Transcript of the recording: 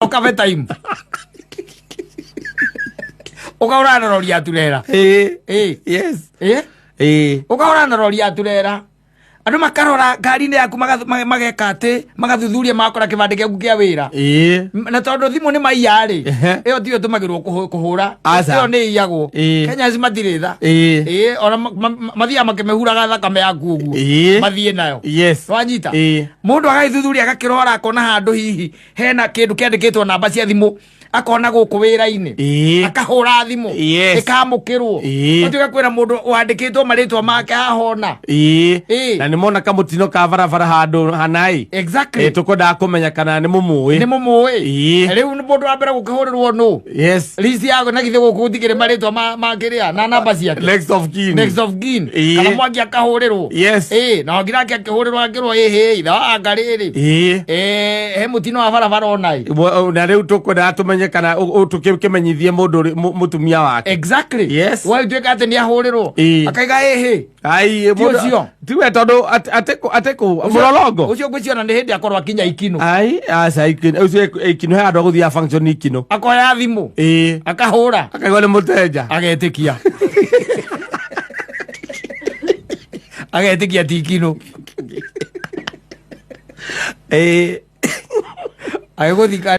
Ũkabe time ũkahũra na rori ya turera. Ĩĩ. Ĩĩ. Yes. Ĩĩ. Ĩĩ. Ũkahũra na rori ya turera, andũ makarora ngari-inĩ yaku, mageka atĩ magathuthuria, magakora kĩbandĩ gĩaku kĩa wĩra. Na tondũ thimũ nĩ maiya rĩ, ĩyo tiyo ĩtũmagĩrwo kũhũra. Aca. Ĩyo nĩ iyagwo. Kenyans matirĩ tha. Ĩĩ, ona mathiaga makĩmĩhuraga thakame yaku ũguo. Mathiĩ nayo. Wanyita? Mũndũ agagĩthuthuria, agakĩrora, akona handũ hihi hena kĩndũ kĩandĩkĩtwo namba cia thimũ, akona gũkũ wĩra-inĩ, akahũra thimũ, ĩkamũkĩrwo. Ũtuĩka kwĩna mũndũ wandĩkĩtwo marĩtwa make hahona. Na nĩ mona kamũtino ka barabara handũ hanaĩ. Tũkwendaga kũmenya kana nĩ mũmũĩ. Nĩ mũmũĩ. Rĩu nĩ mũndũ wa mbere gũkĩhũrĩrwo nũ? List yako na githĩ gũkũ gũtikĩrĩ marĩtwa ma kĩrĩa na namba ciake? Next of kin. Next of kin. Kana Mwangi akahũrĩrwo. Ĩĩ, na Wangi nake akĩhũrĩrwo, akĩrwo ĩhĩ ithe wa anga rĩrĩ. He mũtino wa barabara ona ĩ. Na rĩu tũkwendaga tũmenye kana tũkĩmenyithie mũndũ mũtumia wake. Wagĩtuĩka atĩ nĩ ahũrĩrwo, akaiga ĩhĩ. Ai. Ti ũcio. Tiwe tondũ atĩ kũ mũrolongo. Ũcio ngwĩciona nĩ hĩndĩ akorwo akinya ikino. Ai, aca, ikino ũcio ikino he andũ agũthiaga function ikino. Akoya thimũ, akahũra, akaigua nĩ mũtenja. Agetĩkia, agetĩkia ti ikino. Agĩgũthika.